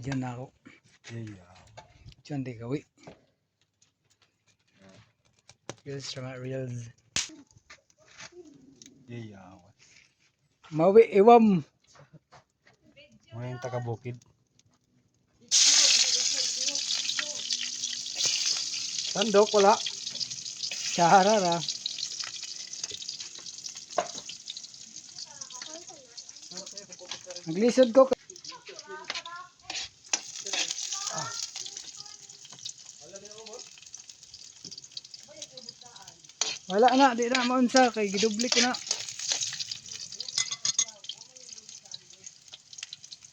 Diyan na ako. Yeah. Diyan di gawi. Reels ra, reels. Yeah. Mawi iwam. Mga yung taga-bukid. Sandok, wala. Sahara ra. Naglisod ko. Wala na, di na maunsa kay gidubli ko na.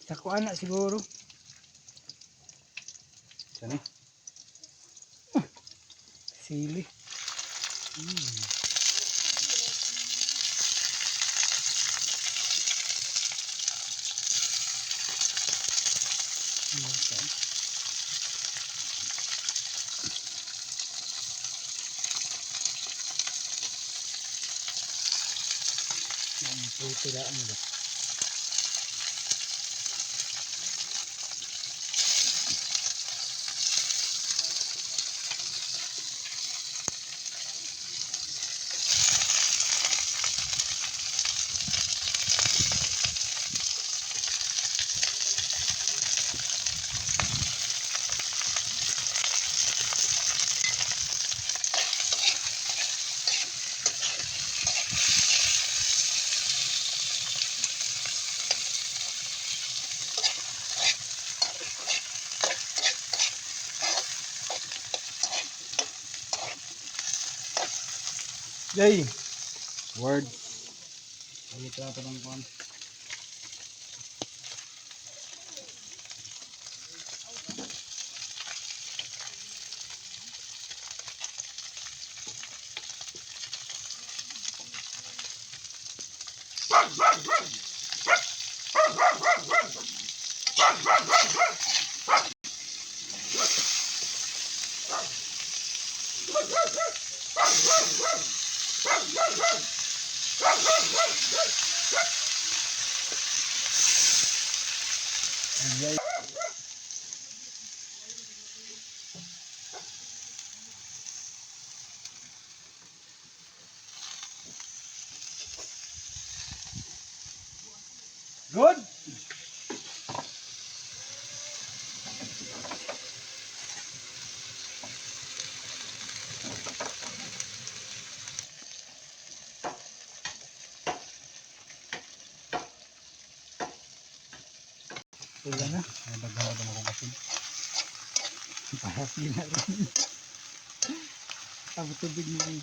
Sa kuan na siguro. Saan eh? Sili. Okay. Ang puto daan ba? Yay! Words. Ulit na ito ng kuwan. Yay. Good! Wala na. Ay, daghan na ako kasi. Parang na rin. Tapos tubig na rin.